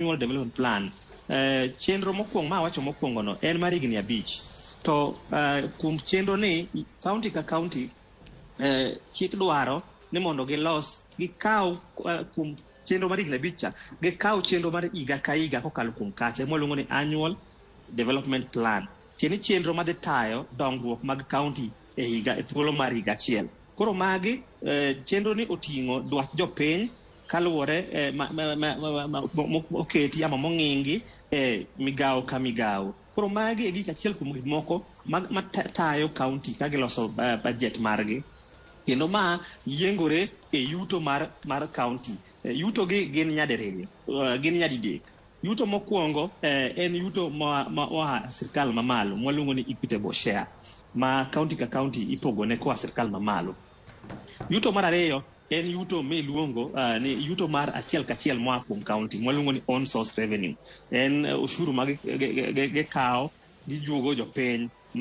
Annual Development Plan. Chenro mokwongo ma awacho mokwongo no en mar higni 5. To kuom chenro ni, county ka county, chik dwaro ni mondo gilos, gikaw kuom chenro mar higni 5 cha, gikaw chenro mar higa ka higa kokalo kuom kacha mwaluongo ni Annual Development Plan. Tiende ni chenro madhi tayo dongruok mag county e higa, e thuolo mar higa achiel. Koro magi, chenro ni oting'o dwach jopiny kaluwore oketi ama mong'ingi e migawo ka migawo. Koro magi e gik achiel kuom gik moko ma tayo county ka giloso budget margi. Kendo ma yiengore e yuto mar county. Yuto gi gin nyadiriyo, gin nyadidek. Yuto mokwongo en yuto ma oa sirkal mamalo mwaluongo ni equitable share, ma county ka county ipogone koa sirkal mamalo. Yuto mar ariyo en yuto miluongo ni yuto mar achiel kachiel moa kuom county mwaluongo ni own source revenue. En ushuru ma gikawo gijuogo jopiny.